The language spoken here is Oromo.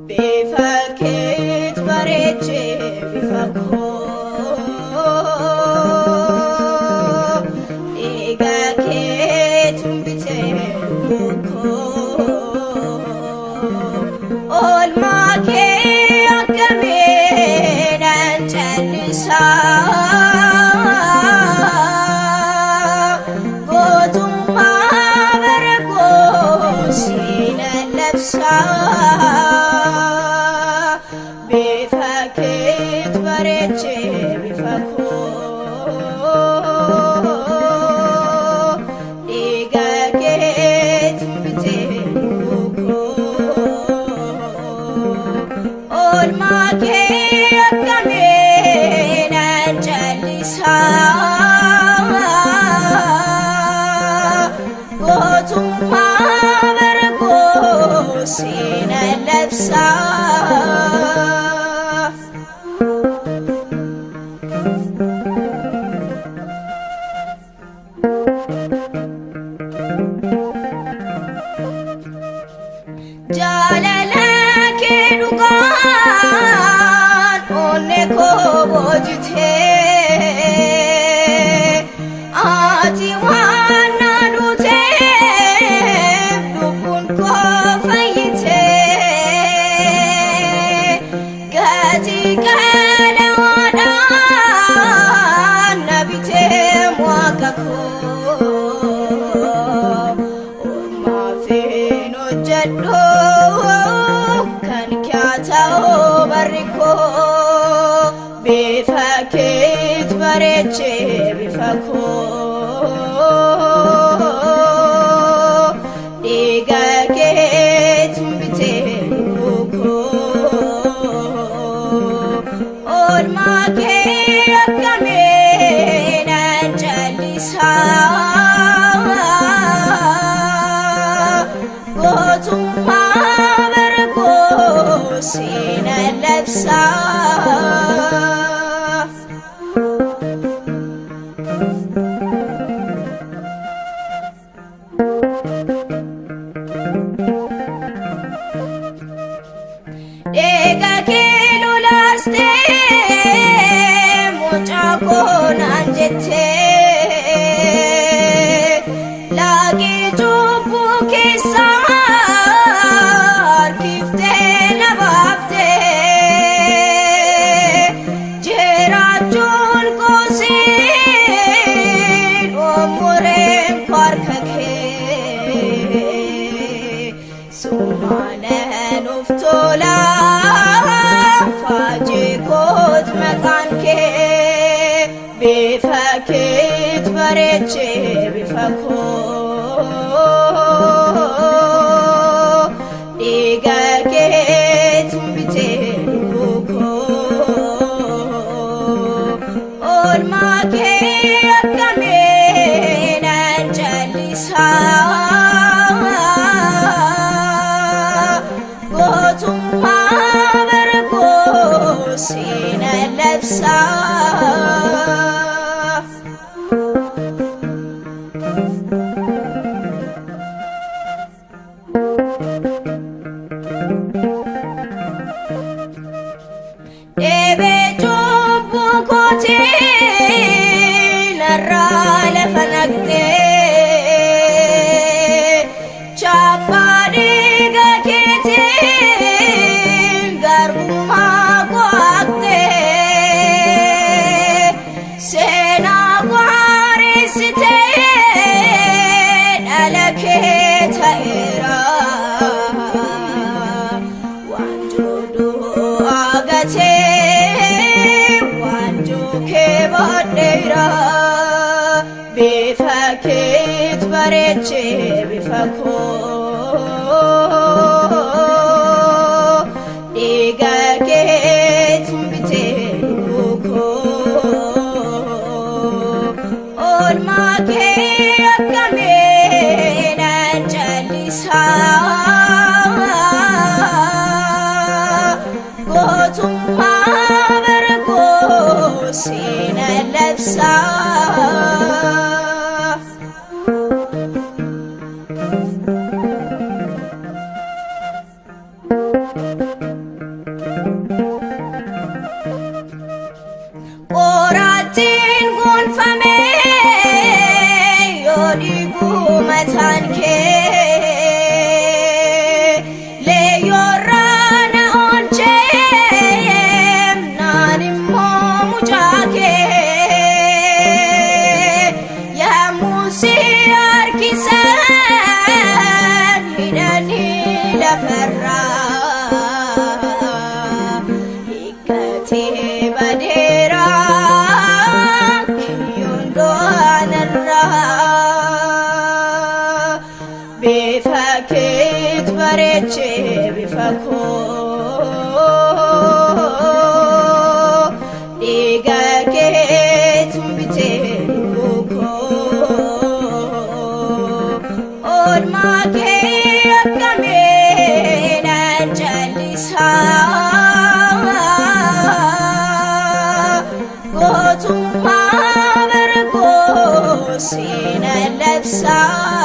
Bifa keet bareechee bifa koo, dhiiga keetuun bitee lubbuu koo. Oolmaa kee akkamiin nan callisaa? Gootummaa bara koo siinan labsaa. Bifa keet bareechee bifa koo, dhiiga keet bitee lubbuu koo. Oolmaa kee akkamiin nan callisaa? Gootummaa bara koo siinan labsaa. Jaalala kee dhugaan onnee koo boojitee, ati waan na duuteef lubbuun koo fayyitee. Gatii qalawaadhaan na bitee waaqa koo, ormaaf hin hojjedhu, kan kee ta'uu barri koo. Bifa keet bareechee bifa koo, dhiiga keetuun bitee lubbuu koo. Oolmaa kee akkamiin nan callisaa? Gootummaa bara koo siinan labsaa. Dhiiga kee lolaastee mucaa koo naan jettee, laaqii cubbuu keessaa harkiftee na baaftee. Jiraachuun koosiin umuriin koo harka kee, summaana nuuf tola faajii koot maqaan kee. Bifa keet bareechee bifa koo, dhiiga keetuun bitee lubbuu koo. Oolmaa kee akkamiin nan callisaa? Gootummaa bara koo siinan labsaa. Dhibee cubbuu kootii narraa lafa naqxee, chaappaa dhiiga keetiin garbummaa koo haqxee, seenaa koo haaressitee dhala kee ta'eera. Waanjoo du'aa gatee waanjoo kee baadheera. Bifa keet bareechee bifa koo, dhiiga keetuun bitee lubbuu koo. Oolmaa kee akkamiin nan callisaa? Siina labsaa. Qoraattiin gonfamee yoo dhiigu mataan kee leeyyoorraa na oolchee naan immoo mucaa kee yemmuu si harkisan hidhanii lafarraa hiikkatee badeera kiyyoon do'anarraa bifa keet bareechee bifa koo dhiiga keetu bitee lubbuu koo oolmaa kee akkamii nan callisaa gootummaa bara koo sinan labsaa.